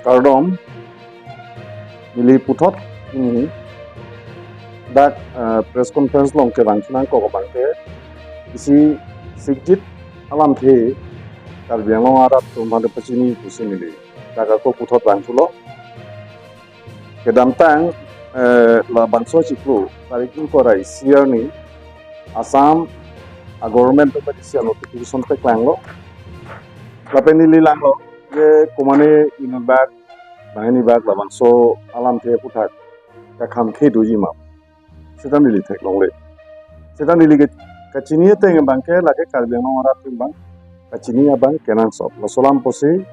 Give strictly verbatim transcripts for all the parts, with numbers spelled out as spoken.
Kardom, neli puthot pini dak, eh, press conference along kevang chenang kok abang ke isi sikjit alamthe Karbi Anglong arat atum aphan pachini pusi neli dak ako puthot vangthulo. Kedamtang, eh, labangso achiklo tarik ingkoi ra isi arni Assam a-government atum pachisi notification paklanglo. Lapen neli langlo je komane inut bak, banghini bak labangso alamthe aphuthak kakham khe doji ma, seta neli theklongle. Seta neli ke kachini ateng abang ke lake Karbi Anglong arat atum abang kachini abang kenangsot. Laso alam pusi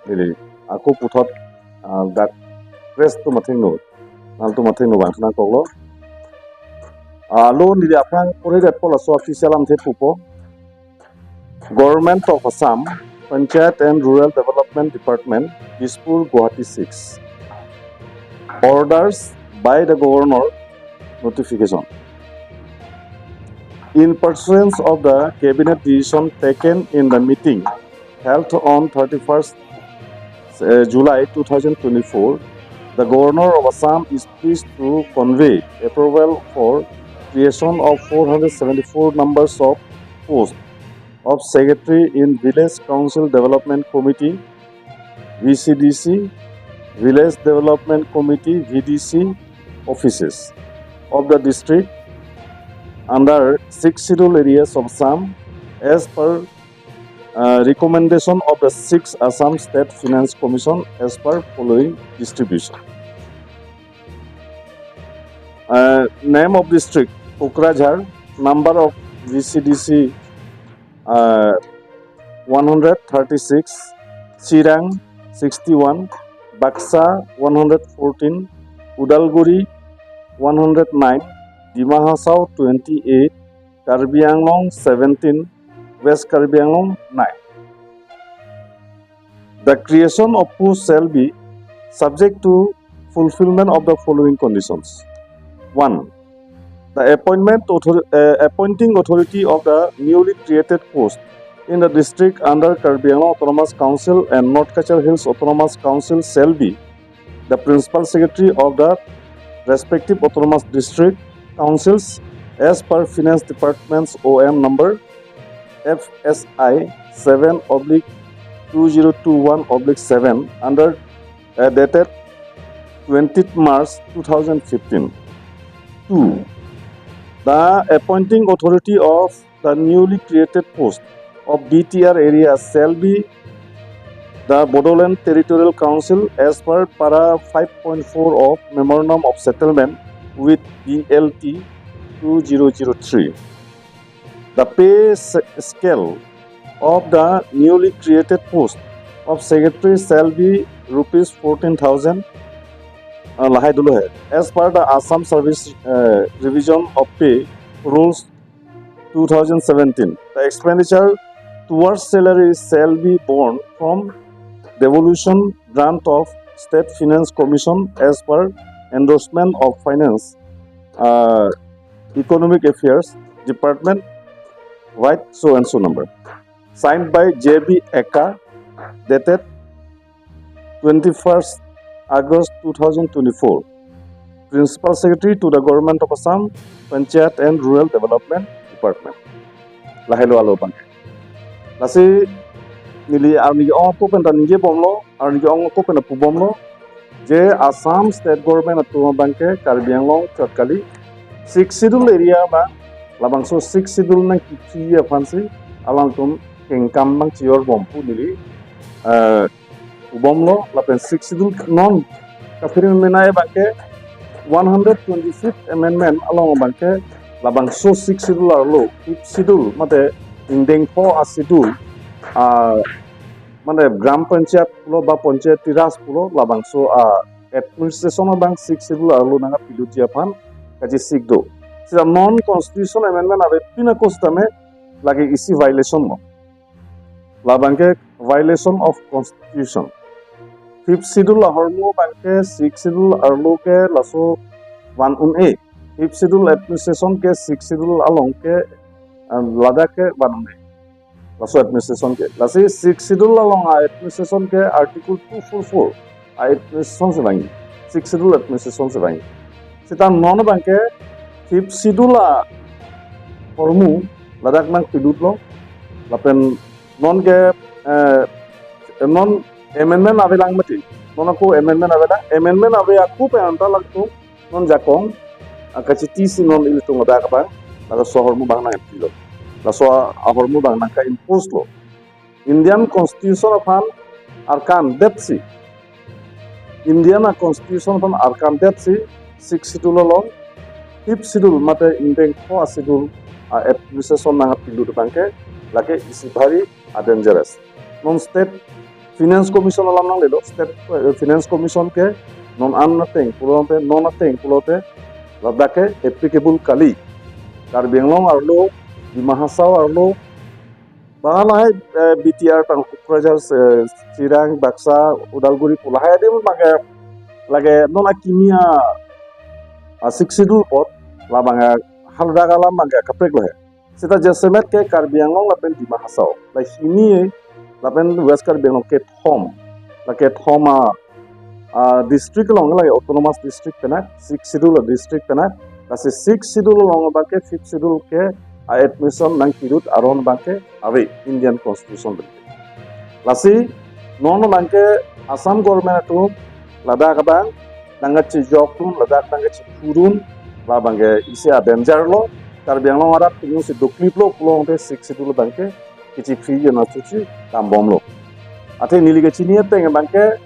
neli ako puthot, ah, dak press atum athengno, nangtum athengno vang chenang koklo. Ah, alo neli aphrang pore det po, laso official alamthe pupo. Government of Assam, Panchayat and Rural Development Department, Dispur, Guwahati six. Orders by the Governor, notification. In pursuance of the Cabinet decision taken in the meeting held on thirty-first, uh, July two thousand twenty-four, the Governor of Assam is pleased to convey approval for creation of four hundred seventy-four numbers of posts of Secretary in Village Council Development Committee, V C D C, Village Development Committee, V D C offices of the district under six schedule areas of Assam as per, uh, recommendation of the six Assam State Finance Commission as per following distribution. Uh, name of district, Kokrajhar. Number of V C D C, uh, one hundred thirty-six, Chirang sixty-one, Baksa one hundred fourteen, Udalguri one hundred nine, Dima Hasao twenty-eight, Karbi Anglong seventeen, West Karbi Anglong nine. The creation of post shall be subject to fulfillment of the following conditions. One, the appointment author-, uh, appointing authority of the newly created post in the district under Karbi Anglong Autonomous Council and North Cachar Hills Autonomous Council shall be the principal secretary of the respective autonomous district councils as per Finance Department's O M number F S I seven oblique two zero two one oblique seven under, uh, dated twentieth March two thousand fifteen. Two, the appointing authority of the newly created post of B T R area shall be the Bodoland Territorial Council as per para five point four of Memorandum of Settlement with B L T two zero zero three. The pay s-, scale of the newly created post of secretary shall be rupees fourteen thousand, uh, lahai dolo hai, as per the Assam Service, uh, Revision of Pay Rules two thousand seventeen. The expenditure towards salary shall be borne from devolution grant of State Finance Commission as per endorsement of Finance, uh, Economic Affairs Department, right, so and so number. Signed by J B Eka, dated twenty-first August two thousand twenty-four, Principal Secretary to the Government of Assam, Panchayat and Rural Development Department. Lahelo alo abang. Lasi neli arni ke-ong ako pen ta ningje bomlo, arni ke-ong ako pen ta pu bomlo, je Assam State Government atum abang ke Karbi Anglong chot kali Sixth Schedule area abang, labangso Sixth Schedule nangkephi aphansi alangtum kengkam abang chior bom pu neli, eh, pu bomlo. Lapen Sixth Schedule non kaphere menai abang ke one hundred twenty-fifth Amendment along abang ke labangso Sixth Schedule arlo, Fifth Schedule mate ingdeng pho a-schedule, ah, mane Gram Panchayat pulo ba Panchayati Raj pulo, labangso a-administration abang Sixth Schedule arlo nangkapilutji aphan kachesik do. Seta non constitution amendment avepin ako setame lake isi violation lo. Labang ke violation of constitution. Fifth Schedule ahormu abang ke Sixth Schedule arlo ke laso van un-e. Fifth Schedule administration ke Sixth Schedule along ke, eh, ladak ke van un-e. Laso administration ke. Lasi Sixth Schedule along a-administration ke Article two four four. a administration si vangji, Sixth Schedule administration si vangji. Seta non abangke Fifth Schedule ahormu ladak nangpilutlo, lapen non ke, eh, non amendment avelang mati, non ako amendment avelang, amendment ave ako pen anta latum non jakong, ah, kachiti si non ilitum ladak abang, laso ahormu abang nangpilo, laso ahormu abang nangka-impose lo. Indian Constitution aphan arkan detsi, Indian a-Constitution aphan arkan detsi, Sixth Schedule along Fifth Schedule mate ingdeng pho a-schedule a-administration nangpilut abangke lake isi bhari a-dangerous. Non State Finance Commission alam nanglelo, State, eh, Finance Commission ke non an ateng pulote, non ateng pulote, ladak ke applicable kali. Karbi Anglong arlo, Dima Hasao arlo, ba lahai, eh, B T R tang Kokrajhar, eh, Chirang, Baksa, Udalguri pu lahai adim abangke lake non akimi a, a-Sixth Schedule apot, labang a haladak alam abangke kaprek lo he. Seta jasemet ke Karbi Anglong lapen Dima Hasao, la hini lapen West Karbi Anglong kethom, la kethom a, a-district along lake autonomous district penak, Sixth Schedule a-district penak, lasi Sixth Schedule along abangke Fifth Schedule ke a-administration nangkirut aron abangke ave Indian Constitution pen. Lasi non abangke Assam government atum ladak abang nangkachejokdun, ladak nangkachephudun, labangke isi a-danger lo. Karbi Anglong arat atum si dokliplo pulote Sixth Schedule abangke kachephriji anatthu si dambomlo. Athe neli kachini ateng abangke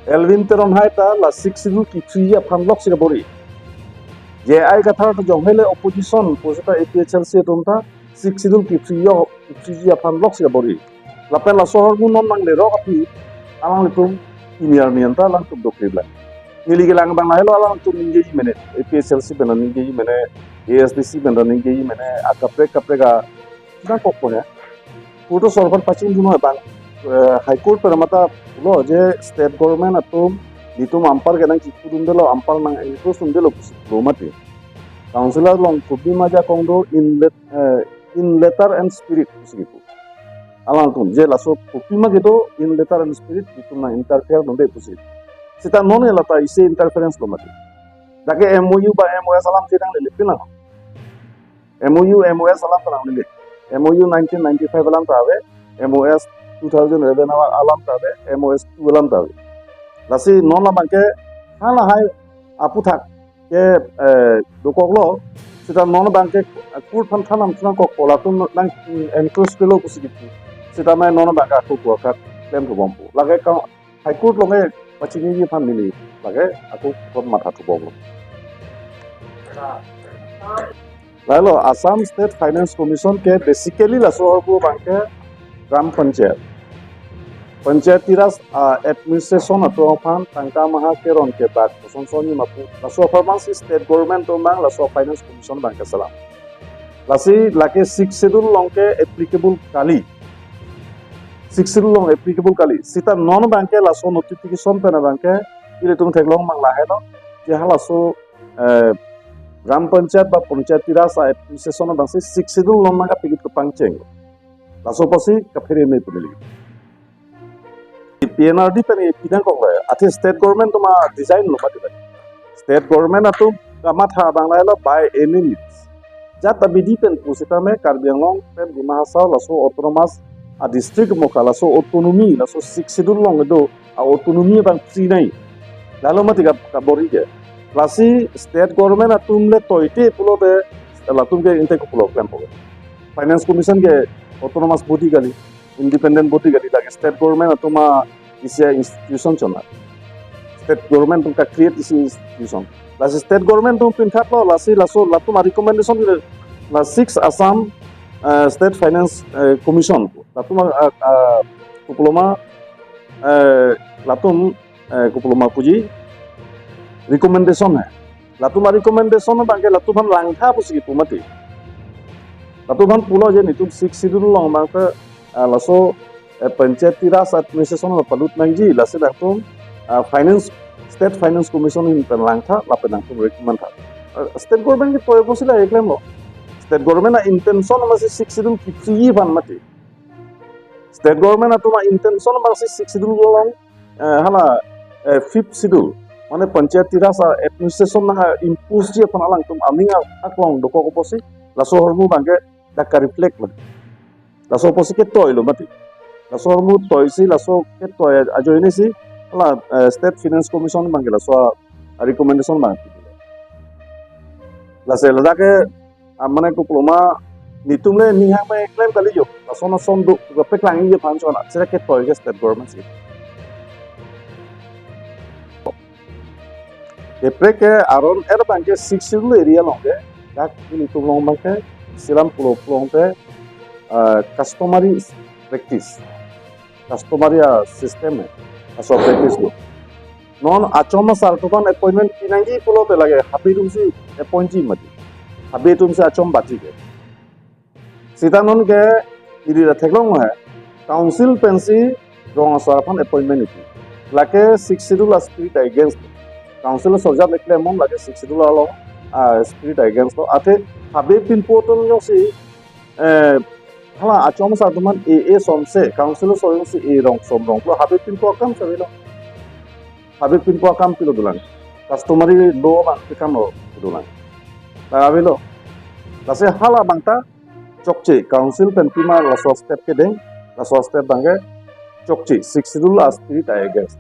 Elwin Teron hai ta la Sixth Schedule kephriji aphan lok si kabor-i. J I Kathar ta jong hele opposition pu seta A P H L C atum ta Sixth Schedule kephriji, kephriji aphan lok si kabor-i. Lapen laso ahormu non nanglerok aphi alanglitum kimi arni anta alangtum dokliplang. Neli kelang abang lahelo, alangtum ningjeji mene, A P H L C pen ningjeji mene, A S D C pen ningjeji mene, akaprek kaprek a nangkokpo he. Court sorkar pachingdun abang, eh, High Court pen mate pulo je state government atum nelitum anpar ke nangchephudundelo, anpar nang-enforce dundelo pusi pulo mati. Council along kopima ajakong do in let-, eh, in letter and spirit pusi kipu. Alangtum je laso kopima kedo in letter and spirit, itum nang-interfere dunde pusi. Seta non ke lata isi interference lo mati. Dak ke M O U ba M O S alam si nanglele pinang. M O U, M O S alam ta nanglele. M O U nineteen ninety-five alam ta ave, M O S two thousand eleven alam ta ave, M O S two alam ta ave. Lasi non labangke halahai aphuthak ke, eh, dokoklo, seta non abangke court aphan than nangthan nangkokpo, latum nang-enforce-lo pusi kipu. Seta mai non abangke ako court ka claim thubompo. Lake ka High Court along ke pachiniji aphan neli lake ako court matha thubomlo. Lahelo, Assam State Finance Commission ke basically laso ahormu abangke Gram Panchayat, Panchayati Raj, ah, administration atum aphan tangka maha keron kebak kosonson ni mapu, laso apharman si state government atum abang laso Finance Commission abangke selam. Lasi lake Sixth Schedule along ke applicable kali. Sixth Schedule along applicable kali. Seta non abangke laso notification pen abangke ilitum theklong abang lahelo, je halaso, eh, Gram Panchayat ba Panchayati Raj a-administration abang si Sixth Schedule along nangkapikit kepangcheng. Laso apotsi kaphere me pu neli. P N R D pen ipidang kok le, athe state government atum a-design lo mati. State government atum kamatha abang lahelo by any means. Jat abidi pen pu seta me Karbi Anglong pen Dima Hasao laso autonomous a-district moka laso autonomy, laso Sixth Schedule along do a-autonomy abang free nai. Lahelo mati ka, kabor-i ke. Lasi state government atum le toite pulote latum ke ingtek pulo klempo. Finance Commission ke autonomous body kali, independent body kali, lake state government atum a isi a-institution chona. State government atum ka-create isi institution. Lasi state government atum pinthatlo, lasi laso latum a-recommendation ke la Six Assam, eh, State Finance, eh, Commission. Latum a, a, a, kopiloma, eh, latum, eh, kopiloma puji recommendation hai. Latum a-recommendation abangke latum aphan langtha pusi kipu mati. Latum aphan pulo je nelitum Sixth Schedule along abangke, ah, laso, eh, Panchayati Raj administration along palut nangji, lasi nangtum, ah, Finance, State Finance Commission ahin pen langtha, lapen nangtum recommend tha. Eh, state government ke toi pusi la klemlo. State government a-intention masi Sixth Schedule kephriji aphan mati. State government atum a-intention masi Sixth Schedule along, eh, hala, eh, fifth schedule, mane Panchayati Raj a administration nang impose ji aphan alangtum aning a- aklong dokok apotsi laso ahormu abangke dak ka-reflect lo. Laso apotsi ketoi lo mati. Laso ahormu toisi, laso ketoi ajoine si hala, eh, State Finance Commission abangke laso a- recommendation abang. Lasi ladak ke, ah, mane kokloma netum le ninghang me klem kali jo. Lason ason do, kepeklangji aphan chona. Sira ketoi ke state government si. Kaprek ke aron er abangke sixth schedule area along ke, dak ilitum along abangke, silam pulo pulo te, ah, customary practice. Customary a system eh, laso practice lo. Non achom asar atum aphan appointment pinangji pulote lake habe atumsi appoint ji mati. Habe atumsi achom baji ke. Sita non ke ili ra theklong he. Council pensi rong asar aphan appointment iti. Lake sixth schedule a spirit against lo. Council sorjat le klem non lake sixth schedule along a spirit against lo. Athe habe pinpo atum jongsi, eh, hala achom asar atum aphan e, e som se, council so jongsi e rong som rong pulo habe pinpo akam se avelo. Habe pinpo akam pilo dolang. Customary law abang pikam lo dolang. Ta avelo. Lasi hala abang ta chokche, council pen pima laso step kedeng, laso step abangke chokche, sixth schedule a spirit against.